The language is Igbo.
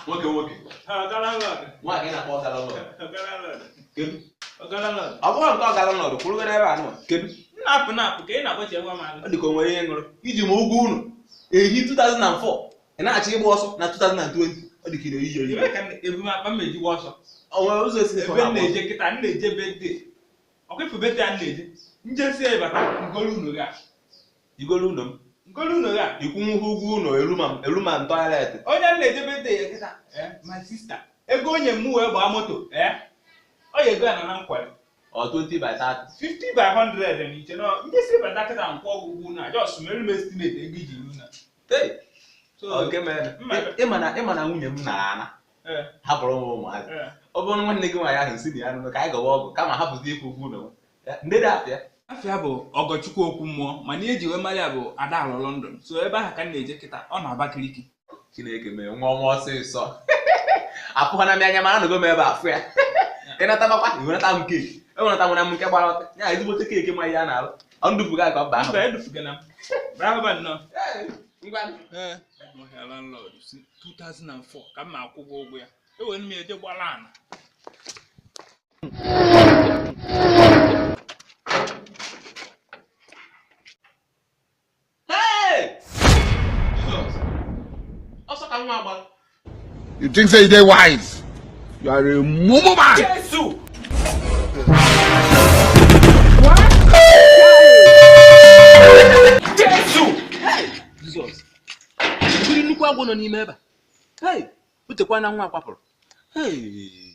Nwoke nwoke. Nwaanyị na-akpọ ọga landlord. Kedu? Ọ bụghị nke ọga landlord kwụrụ ebe a nọ. Kedu? Na-apụ na-apụ ka ị na-agbachi egwa m alụ. Ọ dị ka o nwere ihe ṅụrụ. Iji m ụgwọ unu ehi 2004 ị na-achọ ịgba ọsọ na 2020 ọ dị ka ị na-eyi eyi. Ebe ka ebu m akpa m eji gba ọsọ. O nwere ụzọ esi Ebe m na-eje kịta m na-eje bete. Ọkwa ifu bete a m na-eje. Njesi ya ịbata ngolu unu ga. Igolu ụlọ m. Ngolu unu ga. Ikwunwu ụgwọ ụlọ elu ma toilet. Onye m na-eje bete ya kịta. My sister. Ego onye m wee gbaa moto. Ọ ya ego a nọ na nkwari. Ọ 20 by 30. 50 by 100 na iche nọ njesi ịbata kịta nkwụ ọgwụ ugwu na just mere m estimate ego iji ru na. Hey! So, Nke mere. Ịma na nwunye m nara ana. Hapụrụ m ụmụazị. Ọ bụrụ nwanne gị nwaanyị ahụ si na ya nụnụ ka anyị gọwa ọgụ kama hapụzi ịkwụ ụgwọ ụlọ m. Ndị dị afịa. Afịa bụ Ọgọchukwu okwu mmụọ mana ihe eji wee mara ya bụ Ada alụ London. So ebe ahụ ka m na-eje kịta ọ na Abakaliki. Chineke mee nwa ọnwa ọsịsọ. Afụghana m anya mana anọgo m ebe afụ ya. Ịnatabakwa iwenata m keeki. Enwenata nwere m nke gbara ọtọ. Ya ezigbote keeki ma ihe a na-alụ. Ọ ndufuga ka ọ baa ahụ. Mba edufugana m. Bravo nnọọ. Ngwa. Ọhịa landlord si 2004 ka m na-akwụ ụgwọ ụgwọ ya. Ewere m ya eje gbara ana. Hey! Jizọs. Ọsọ ka nwa agbara. You think say you dey wise? You are a mumu man. Jesu! Jesu! Hey! Jizọs. Ebiri nnukwu agwọ nọ n'ime ebe a. Hey! Butekwa na nwa akwapụrụ. Hey!